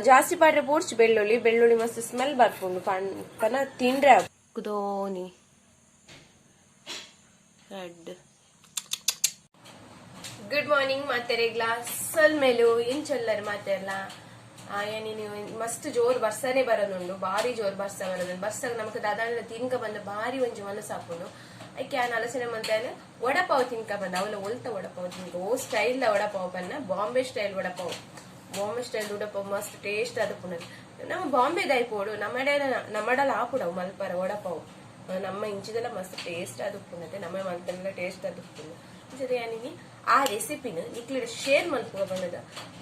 ಜಾಸ್ತಿ ಪಾಡ್ರೆ ಬೋಡ್ಚಿ ಬೆಳ್ಳುಳ್ಳಿ ಬೆಳ್ಳುಳ್ಳಿ ಮಸ್ತ್ ಸ್ಮೆಲ್ ಬರ್ಪುಂಡು ಪನ ತಿಂಡ್ರೆ ಕುದೋನಿ ರೆಡ್. ಗುಡ್ ಮಾರ್ನಿಂಗ್ ಮಾತೆರೆಗ್ಲ, ಅಸಲ್ ಮೇಲು ಎಂಚೊಲ್ಲರ್ ಮಾತೆರ್ಲ? ನೀನು ಮಸ್ತ್ ಜೋರ್ ಬರ್ಸನೆ ಬರೋದುಂಡು, ಬಾರಿ ಜೋರ್ ಬರ್ಸ ಬರೋದುಂಡು. ಬರ್ಸಗ್ ನಮಕ್ ದಾದಾಂಡ ತಿನ್ಕ ಬಂದ ಬಾರಿ ಒಂಜಿ ಮನಸ್ಸಾಪುಂಡು. ಐಕೆ ಯಾನ್ ಆಲೋಚನೆ ಮಂತಾನೆ ವಡಪಾವ್ ತಿನ್ಕ ಬಂದ. ಅವಲ ಒಲ್ತ ವಡಪಾವ್ ತಿನ್ಕ, ಓ ಸ್ಟೈಲ್ the vada pav ಪನ್ನ, ಬಾಂಬೆ ಸ್ಟೈಲ್ ವಡಪಾವ್. ಬಾಂಬೆ ಸ್ಟೈಲ್ ವಡಪಾವ್ ಮಸ್ತ್ ಟೇಸ್ಟ್ ಆದುಪ್ಪುಂಡು. ನಮ್ಮ ಬಾಂಬೆ ದಾಯಿ ಪೋಡು, ನಮ್ಮಡೆ ನಮ್ಮಡಲ ಆಪುಡವು ಮಲ್ಪರ ವಡಪಾವ್. ನಮ್ಮ ಇಂಚಿದೆಲ್ಲ ಮಸ್ತ್ ಟೇಸ್ಟ್ ಆದುಪ್ಪುಂಡತೆ, ನಮ್ಮ ಮಲ್ತನೆಲ್ಲ ಟೇಸ್ಟ್ ಆದುಪ್ಪುಂಡು. ಇಂಚದ ಯಾನಿನಿ ಆ ರೆಸಿಪಿನ ನಿಕ್ಲೆಡ ಶೇರ್ ಮಲ್ಪುಗ ಬಂದದ.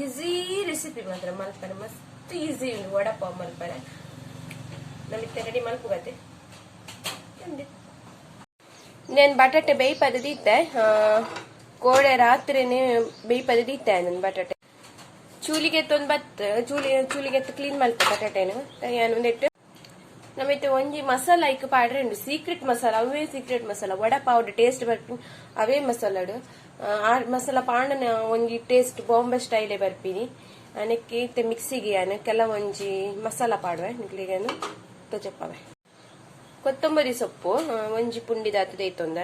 ಈಸಿ ರೆಸಿಪಿ ಮಾತ್ರ, ಮಲ್ಪರೆ ಮಸ್ತ್ ಈಸಿ ಉಂಡು ವಡಪಾವ್ ಮಲ್ಪರೆ. ನಮಿತ್ತೆ ರೆಡಿ ಮಲ್ಪುಗತೆ. నేను ಬಟಾಟೆ ಬೇಯ್ಪದ ದೀತೆ, ಕೋಡೆ ರಾತ್ರಿನೇ ಬೇಯ್ಪದ ದೀತೆ ನಾನು ಬಟಾಟೆ. ಚೂಲಿಗೆ ತೊಂದ್ ಬತ್ ಚೂಲಿ ಚೂಲಿಗೆ ಕ್ಲೀನ್ ಮಲ್ಪ ಬಟಾಟೆನು ಯಾನ್ ಒಂದೆಟ್ಟು. ನಮಿತ್ತೆ ಒಂಜಿ ಮಸಾಲ ಐಕ್ ಪಾಡ್ರೆ ಉಂಡು, ಸೀಕ್ರೆಟ್ ಮಸಾಲ. ಅವೇ ಸೀಕ್ರೆಟ್ ಮಸಾಲ ವಡಪಾವ್ ಟೇಸ್ಟ್ ಬರ್ಪಿನಿ ಅವೇ ಮಸಾಲಡ್. ಆ ಮಸಾಲ ಪಾಂಡನ ಒಂಜಿ ಟೇಸ್ಟ್ ಬಾಂಬೆ ಸ್ಟೈಲೇ ಬರ್ಪಿನಿ. ಅನೆಕ್ಕೆ ಇತ್ತೆ ಮಿಕ್ಸಿಗೆ ಯಾನ್ ಕೆಲವೊಂಜಿ ಮಸಾಲ ಪಾಡುವೆ, ನಿಕ್ಲೆಗೇನು ತೋಜಪ್ಪವೆ. ಕೊತ್ತಂಬರಿ ಸೊಪ್ಪು ಒಂಜಿ ಪುಂಡಿದಾತ್ ದೈತೊಂದ.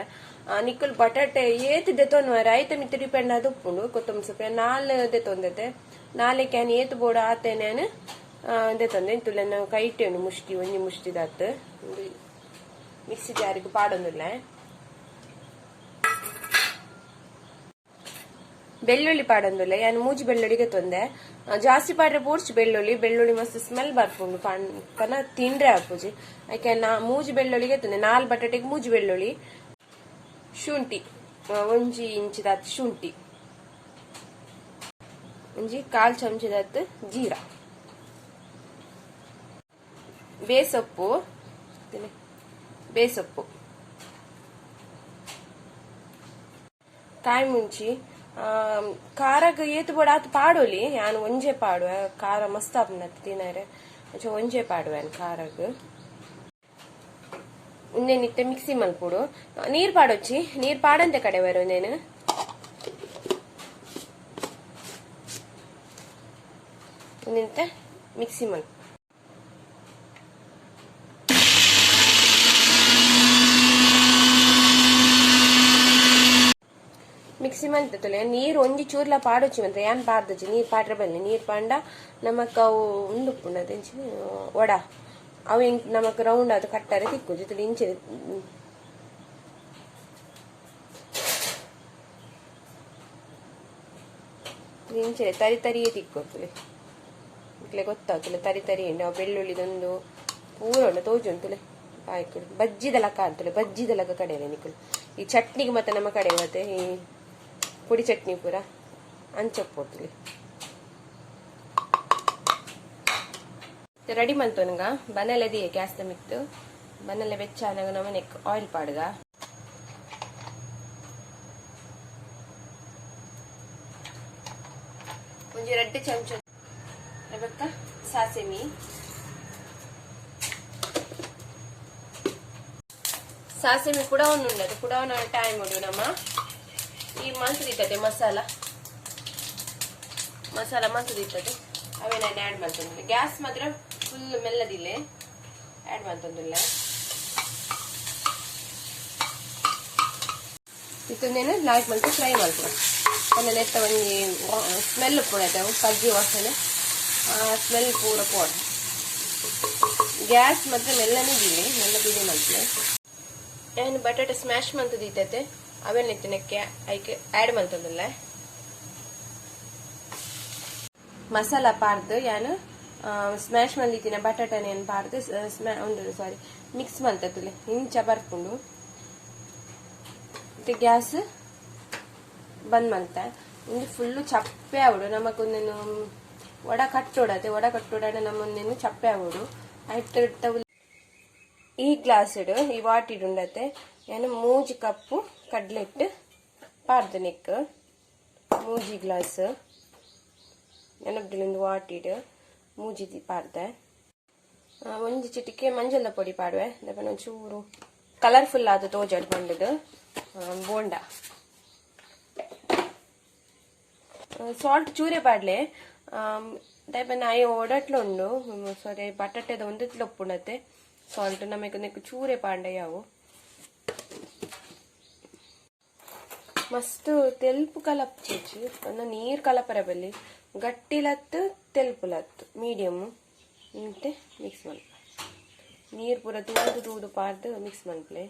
ನಿಕುಲ್ ಬಟಾಟೆ ಏತ್ ದೆತೊನ್ವರ ಐತ ಮಿತ್ತ್ ಡಿಪೆಂಡ್ ಆದ್ ಉಪ್ಪುಂಡು. ಕೊತ್ತಂಬರಿ ಸೊಪ್ಪು ನಾಲ್ ದೆತೊಂದತೆ. ನಾಲೆ can ಏತ್ ಬೋಡು ಆತೆ ನಾನು ದೆತೊಂದೆ. ಇಂತುಲೆನ ಕೈಟೆ ಉಂಡು ಮುಷ್ಟಿ, ಒಂಜಿ ಮುಷ್ಟಿದಾತ್ ಮಿಕ್ಸಿ ಜಾರಿಗೆ ಪಾಡೊಂದುಲ್ಲೆ. ಬೆಳ್ಳುಳ್ಳಿ ಪಾಡೊಂದುಲ್ಲೆ. ಯಾನ್ ಮೂಜಿ ಬೆಳ್ಳುಳ್ಳಿಗೆ ತೊಂದೆ. ಜಾಸ್ತಿ ಪಾಡ್ರೆ ಬೋಡ್ಚಿ ಬೆಳ್ಳುಳ್ಳಿ, ಬೆಳ್ಳುಳ್ಳಿ ಮಸ್ತ್ ಸ್ಮೆಲ್ ಬರ್ಪುಂಡು, ಪನ ತಿಂಡ್ರೆ ಆಪುಜಿ. ಐಕೆ ನಾ ಮೂಜಿ ಬೆಳ್ಳುಳ್ಳಿಗೆ ತೊಂದೆ, ನಾಲ್ ಬಟಾಟೆಗೆ ಮೂಜಿ ಬೆಳ್ಳುಳ್ಳಿ. ಶುಂಠಿ ಒಂಜಿ ಇಂಚಿದಾತ್ ಶುಂಠಿ, ಒಂಜಿ ಕಾಲ್ ಚಮಚದಾತ್ ಜೀರಾ, ಬೇಸೊಪ್ಪು ಬೇಸೊಪ್ಪು, ಕಾಯಿ ಮುಂಚಿ. ಖಾರಗ್ ಏತ್ ಬೋಡ ಆತ್ ಪಾಡೊಲಿ. ಯಾನ್ ಒಂಜೆ ಪಾಡುವೆ, ಖಾರ ಮಸ್ತ್ ಆಪುಂಡತ್ತೆ ತಿನರೆ. ಅಂಚ ಒಂಜೆ ಪಾಡುವೆ ಖಾರಗ್. ಉಂದೆನ್ ಇತ್ತೆ ಮಿಕ್ಸಿ ಮಲ್ಪೊಡು. ನೀರ್ ಪಾಡೊಚ್ಚಿ, ನೀರ್ ಪಾಡಂತೆ ಕಡೆ ಬರು. ಉಂದೆನ್ ಉಂದೆಂತ ಮಿಕ್ಸಿ ಮಲ್ಪ ಮಿಕ್ಸಿ ಮಲ್ತುಲೆ. ನೀರು ಒಂಜಿ ಚೂರ್ಲ ಪಾಡೊಚ್ಚಿ ಮಂತ ಯಾನ್ ಪಾಡ್ದಜಿ. ನೀರ್ ಪಾಡ್ರೆ ಬಲ್ಲಿ. ನೀರ್ ಪಾಂಡ ನಮಕ್ ಅವು ಉಂದುಪ್ಪುಂಡು ಅದಿಂಚಿನ ವಡ ಅವು ಎಂಕ್ ನಮಕ್ ರೌಂಡ್ ಆದ್ ಕಟ್ಟರೆ ತಿಕ್ಕುಜಿ. ತುಲಿ ಇಂಚಿನ ಇಂಚಿನ ತರಿ ತರಿಯೇ ತಿಕ್ಕೊತ್ತುಲೆ. ನಿಕ್ಲೆ ಗೊತ್ತಾಗ್ತದೆ, ತರಿ ತರಿ ಉಂಡು. ಅವು ಬೆಳ್ಳುಳ್ಳಿದೊಂದು ಪೂರ ಉಂಡು, ತೋಜುಂಟುಲೆ. ಬಾಯ್ಕುಡು ಬಜ್ಜಿದ ಲಕ ಅಂತಲೆ, ಬಜ್ಜಿದ ಲಕ ಕಡೆಯಲ್ಲ ನಿಕುಲು. ಈ ಚಟ್ನಿಗೆ ಮತ್ತೆ ನಮ್ಮ ಕಡೆ ಮತ್ತೆ ಈ ಪೊಡಿ ಚಟ್ನಿ ಪೂರ ಅಂಚಪ್ಪೋತುಲೆ. Ready ಮಂತೊನಗ ಬನಲೆ ದಿಯೆ gas ಮಿತ್ತು. ಬನಲೆ ಬೆಚ್ಚ ಆನಗ ನಮನೆಕ್ ಆಯಿಲ್ ಪಾಡುಗ. ಒಂಜಿ ರಡ್ಡ್ ಚಮಚ ಬೊಕ್ಕ ಸಾಸಿಮಿ. ಸಾಸಿಮೆ ಕೂಡ ಉಂಡದು ಪುಡವನ ಟೈಮ್ ಉಂಡು. ನಮ್ಮ ಈ ಮಂತ್ ದೀತದೆ ಮಸಾಲ, ಮಸಾಲ ಮಂತ್ ದೀತದೆ, ಅವೇ ನಾನು ಆ್ಯಡ್ ಮಾಡ್ತೊಂದಿಲ್ಲ. ಗ್ಯಾಸ್ ಮಾತ್ರ ಫುಲ್ ಮೆಲ್ಲದಿಲ್ಲ, ಆ್ಯಡ್ ಮಾಡ್ತೊಂದಿಲ್ಲ. ಇತ್ತೊಂದೇನು ಲಾಯ್ಕ್ ಮಲ್ತು ಫ್ರೈ ಮಲ್ಪುವ. ಆಮೇಲೆ ಎತ್ತ ಒಂಜಿ ಸ್ಮೆಲ್ ಉಪ್ಪುಂಡು, ಕಜ್ಜಿ ವಾಸನೆ, ಆ ಸ್ಮೆಲ್ ಪೂರ ಪೋಡು. ಗ್ಯಾಸ್ ಮಾತ್ರ ಮೆಲ್ಲನೆ ದೀಲೆ, ಮೆಲ್ಲ ದೀಲೆ ಮಲ್ಪಲೆ. ಏನು ಬಟಾಟೆ ಸ್ಮ್ಯಾಶ್ ಮಂತ್ ದೀತೈತೆ, ಅವೇನ್ ಇತ್ತಿನಕ್ಕೆ ಐಕ್ ಆ್ಯಡ್ ಮಲ್ತೊಂದುಲ್ಲೆ. ಮಸಾಲ ಪಾಡ್ದು ಯಾನ್ ಸ್ಮ್ಯಾಶ್ ಮಲ್ದಿತ್ತಿನ ಬಟಾಟೆನ ಏನು ಪಾಡ್ದು ಸ್ಮ್ಯಾ ಉಂಡು, ಸಾರಿ, ಮಿಕ್ಸ್ ಮಲ್ತತ್ತುಲೆ. ಇಂಚ ಬರ್ಪುಂಡು. ಮತ್ತೆ ಗ್ಯಾಸ್ ಬಂದ್ ಮಲ್ತ. ಉಂದು ಫುಲ್ಲು ಚಪ್ಪೆ ಆವಡು. ನಮಕ್ ಒಂದೇನು ವಡ ಕಟ್ಟೋಡತೆ, ವಡ ಕಟ್ಟೋಡಾಡ ನಮ್ಮೊಂದೇನು ಚಪ್ಪೆ ಆವಡು. ಐತ ಈ ಗ್ಲಾಸ್ಡ್ ಈ ವಾಟಿಡ್ ಉಂಡತೆ, ಯಾನ್ ಮೂಜಿ ಕಪ್ಪು ಕಡ್ಲೆಟ್ಟು ಪಾಡ್ದು ನೆಕ್. ಮೂಜಿ ಗ್ಲಾಸ್ ನೆನಪುಡಿಲು ವಾಟಿಡ್ ಮೂಜಿ ಪಾಡ್ದೆ. ಒಂಜಿ ಚಿಟಿಕೆ ಮಂಜಲ್ದ ಪೊಡಿ ಪಾಡುವೆ, ದಪನ ಒಂಚೂರು ಕಲರ್ಫುಲ್ ಆದ್ ತೋಜಡ್ ಪಂಡುದು. ಬೋಂಡ ಸಾಲ್ಟ್ ಚೂರೆ ಪಾಡ್ಲೆ. ದಾಯೆ ಓಡಟ್ಲ ಉಂಡು ಸಾರಿ ಬಟಾಟೆದ ಒಂದಿತ್ಲ ಉಪ್ಪುಂಡತೆ ಸಾಲ್ಟ್ ನಮಗೆ ನೆಕ್ ಚೂರೆ ಪಾಂಡ ಯಾವು ಮಸ್ತ್ ತೆಲ್ಪು ಕಲಪ್ಚೇಚಿ ಒಂದು ನೀರು ಕಲಪರ ಬಲ್ಲಿ ಗಟ್ಟಿಲತ್ತು ತೆಲ್ಪುಲತ್ತು ಮೀಡಿಯಮ್ ಮತ್ತೆ ಮಿಕ್ಸ್ ಮಲ್ಪ ನೀರು ಪೂರ ತೂದು ತೂದು ಪಾರ್ದು ಮಿಕ್ಸ್ ಮನ್ಪ್ಲೆ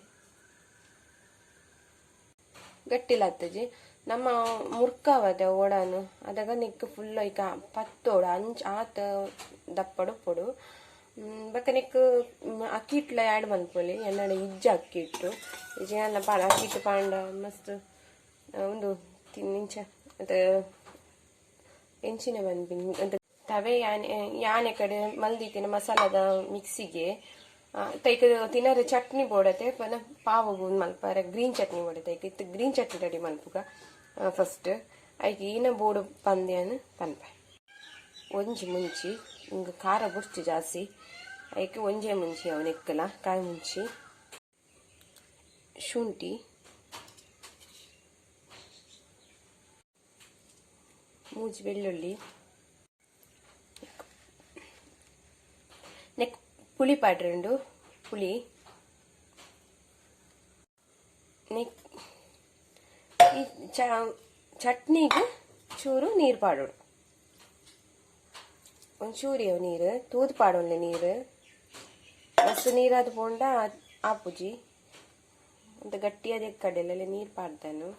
ಗಟ್ಟಿಲತ್ತಜಿ ನಮ್ಮ ಮುರ್ಕಾವದೆ ಓಡಾನು ಅದಾಗ ನಿಕ್ ಫುಲ್ ಐಕ ಪತ್ತೋಡು ಅಂಚ ಆತ ದಪ್ಪಡು ಪೊಡು ಬೊಕ ನೆಕ್ ಅಕ್ಕಿ ಹಿಟ್ಲ ಆ್ಯಡ್ ಮನ್ಪೊಲಿ ಎನ್ನಡ ಇಜ್ಜ ಅಕ್ಕಿ ಹಿಟ್ಟು ಇಜ್ಜ ಪಾಡ ಅಕ್ಕಿ ಹಿಟ್ಟು ಪಾಂಡ ಮಸ್ತ್ ಉಂದು ತಿನ್ನಿಂಚ ಅದ ಎಂಚಿನ ಪನ್ಪಿನಿ ಅಂತ ತವೆ ಯಾನೆ ಯಾನೆ ಕಡೆ ಮಲ್ದಿತ್ತಿನ ಮಸಾಲದ ಮಿಕ್ಸಿಗೆ ತೈಕ ತಿನರೆ ಚಟ್ನಿ ಬೋಡತೆ ಪನ ಪಾವಗು ಮಲ್ಪಾರೆ ಗ್ರೀನ್ ಚಟ್ನಿ ಬೋಡತೆ ಐಕ್ ಇತ್ತೆ ಗ್ರೀನ್ ಚಟ್ನಿ ರೆಡಿ ಮಲ್ಪುಗ ಫಸ್ಟ್ ಐಕ್ ಈನ ಬೋಡು ಪಂದ್ಯಾನ್ ಪನ್ಪೆ ಒಂಜಿ ಮುಂಚಿ ಇಂಗ್ ಖಾರ ಬುರ್ಚಿ ಜಾಸ್ತಿ ಐಕ್ ಒಂಜೆ ಮುಂಚಿ ಅವು ನೆಕ್ಕಲ ಕಾಯಿ ಮುಂಚಿ ಶುಂಠಿ ಮೂಜಿ ಬೆಳ್ಳುಳ್ಳಿ ನೆಕ್ ಪುಳಿ ಪಾಡ್ರುಂಡು ಪುಳಿ ನೆಕ್ ಈ ಚಟ್ನಿಗ್ ಚೂರು ನೀರು ಪಾಡೋಡು ಒಂಚೂರು ಅವು ನೀರು ತೂದು ಪಾಡೊನ್ಲೆ ನೀರು ಮಸ್ತ್ ನೀರಾದ್ ಪೋಂಡ ಆಪುಜಿ ಅಂತ ಗಟ್ಟಿಯಾದ ಕಡೆಲೆಲ್ಲ ನೀರು ಪಾಡ್ದಾನು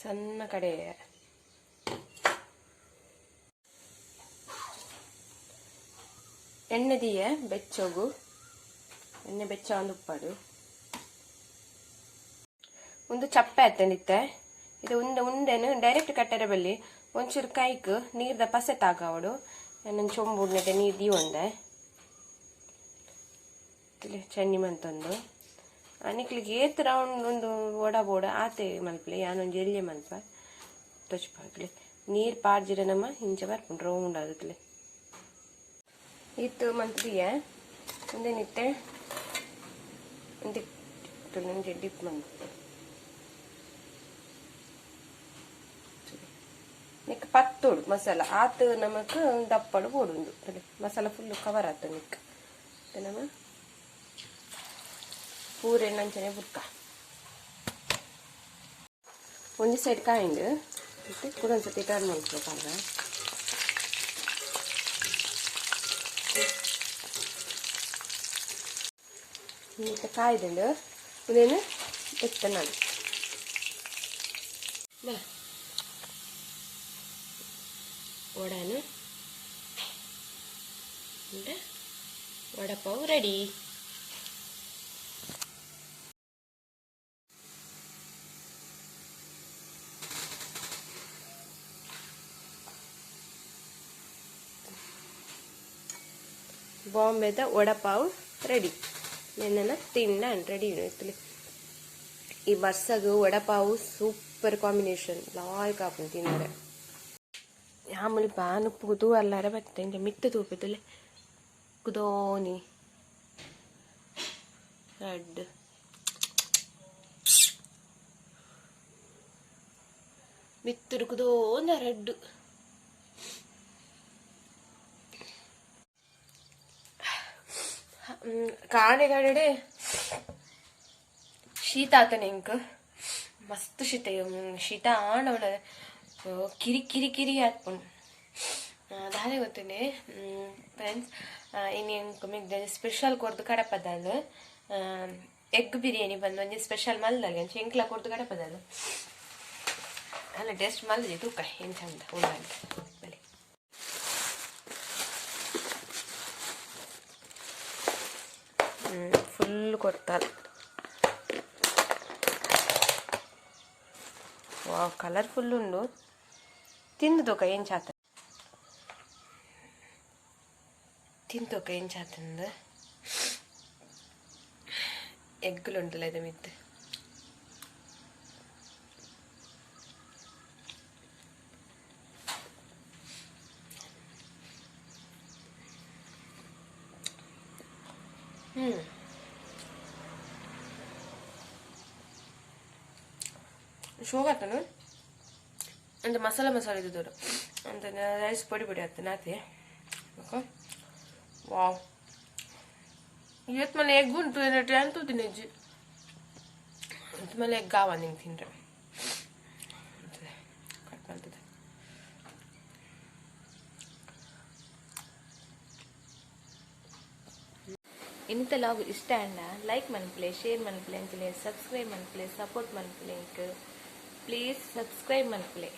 ಸಣ್ಣ ಕಡೆ ಎಣ್ಣೆ ದೀಯ ಬೆಚ್ಚೊಗು ಎಣ್ಣೆ ಬೆಚ್ಚ ಒಂದು ಉಪ್ಪಾಡು ಒಂದು ಚಪ್ಪೆ ಆತಂಡಿತ್ತೆ ಇದು ಉಂಡೆ ಉಂಡೆನು ಡೈರೆಕ್ಟ್ ಕಟ್ಟರೆ ಬಲ್ಲಿ ಒಂಚೂರು ಕೈಕ್ ನೀರ್ದ ಪಸೆ ತಾಗವಡು ನಾನು ಚೊಂಬು ನೀರು ದೀವೊಂದೆ ಚನ್ನಿ ಮಂತೊಂದು ನಿಕ್ಲಿಗೆ ಏತ್ ರೌಂಡ್ ಒಂದು ವಡ ಬೋಡ ಆತೆ ಮಲ್ಪಲೆ ಯಾನೊಂಜಿ ಎಲ್ಯ ಮಲ್ಪ ತೊಚ್ಪಾಗ್ಲೆ ನೀರು ಪಾಡ್ಜಿರ ನಮ್ಮ ಇಂಚ ಬರ್ಪುಂಡು ರೌಂಡ್ ಆಗುತ್ತಲೆ ಇತ್ತು ಮಂತ್ರಿಯ ಒಂದೇನಿತ್ತೆ ಒಂಜಿ ಡಿಪ್ ಮಂತ್ ನೆಕ್ ಪತ್ತೋಡು ಮಸಾಲ ಆತ್ ನಮಕ್ ದಪ್ಪಡು ಬೋಡುಂಡು ಮಸಾಲ ಫುಲ್ ಕವರ್ ಆತು ನಿಕ್ ನಮ್ಮ ಪೂರ ಅಂಚನೆ ಬುರ್ಕ ಒಂಜಿ ಸೈಡ್ ಕಾಯಿಂಡ್ ಇತ್ತೆ ಕುಡೊಂದ್ಸತಿ ಟರ್ನ್ ಮಲ್ಪೊಡು ಇತ್ತೆ ಕಾಯ್ದುಂಡು ಉಂದೆನ್ ಎತ್ತನಾಡು ವಡಾನು ವಡಪಾವ್ ರೆಡಿ. ಬಾಂಬೆದ ವಡಪಾವ್ ರೆಡಿ. ನೆನ್ನ ತಿಂಡ ರೆಡಿ ಇತ್ತಲೆ. ಈ ಬರ್ಸಗ್ ವಡಪಾವು ಸೂಪರ್ ಕಾಂಬಿನೇಷನ್ ಲಾಯ್ಕ್ ಆಪುಂಡು ತಿನ್ನರೆ. ಯಾಮುಲ್ಪ ನುಪ್ಪುಗು ತೂವಲ್ಲಾರ ಬತ್ತೆ ಇಂಚ ಮಿತ್ತ್ ತೂಪೆತುಲೆ ಕುದೋನಿ ರಡ್ಡ್ ಮಿತ್ತುಡು ಕುದೋಂದ ರಡ್ಡ್. ಕಾಣೆ ಕಾಣೆಡೆ ಶೀತ ಆತನೆ ಇಂಕ್ ಮಸ್ತ್ ಶೀತ ಶೀತ ಆಂಡ ಕಿರಿ ಕಿರಿ ಕಿರಿ ಆತ್ಪುಂಡು ದಾದೆ ಗೊತ್ತುಂಡೆ ಫ್ರೆಂಡ್ಸ್ ಇನಿ ಎಂಕ್ ಮಿಗ್ದ ಸ್ಪೆಷಲ್ ಕೊರ್ದು ಕಡಪದಾಲ್ ಎಗ್ ಬಿರಿಯಾನಿ ಬಂದು ಒಂಜಿ ಸ್ಪೆಷಲ್ ಮಲ್ದಲ್ ಅಂಚ ಎಂಕ್ಲ ಕೊರ್ದು ಕಡಪದಾಲ್ ಅಲ್ಲ ಟೇಸ್ಟ್ ಮಲ್ದಿ ತೂಕ ಎಂಚ ಅಂದ ಉಂಡಂತ ಬಲೆ ಫುಲ್ ಕೊರ್ತಾಲ್. ವಾವ್ ಕಲರ್ಫುಲ್ ಉಂಡು ತಿಂದು ತೂಕ ಎಂಚ ಆತ ತಿಂದು ತೂಕ ಎಂಚ ಆತಂದು ಎಗ್ಗುಲು ಉಂಟಲ್ಲ ಇದು ಮಿತ್ತ್. ಶೋಗಾತನು ಅಂಚ ಮಸಾಲ ಮಸಾಲೆ ಇದ್ದೋಡು ಅಂತ ರೈಸ್ ಪೊಡಿ ಪೊಡಿ ಆತ ನಾತೆ. ವಾವ್, ಇವತ್ತು ಮನೆ ಎಗ್ ಉಂಟು ಏನಾಯ್ತು ಅಂತ ತಿನ್ನಿಜ್ಜಿ. ಮೇಲೆ ಎಗ್ ಆವ ನಿಂಗೆ ತಿಂದ್ರೆ ಕಟ್ ಮಾಡ್ತದೆ. ಇಂತ ಲಾಗ್ ಇಷ್ಟ ಅಂಡ ಲೈಕ್ ಮನ್ಪ್ಲೆ, ಶೇರ್ ಮನ್ಪ್ಲೆ, ಅಂಚನೆ ಸಬ್ಸ್ಕ್ರೈಬ್ ಮನ್ಪ್ಲೆ, ಸಪೋರ್ಟ್ ಮನ್ಪ್ಲೆ. Please subscribe ಮನ್ಪ್ಲೆ.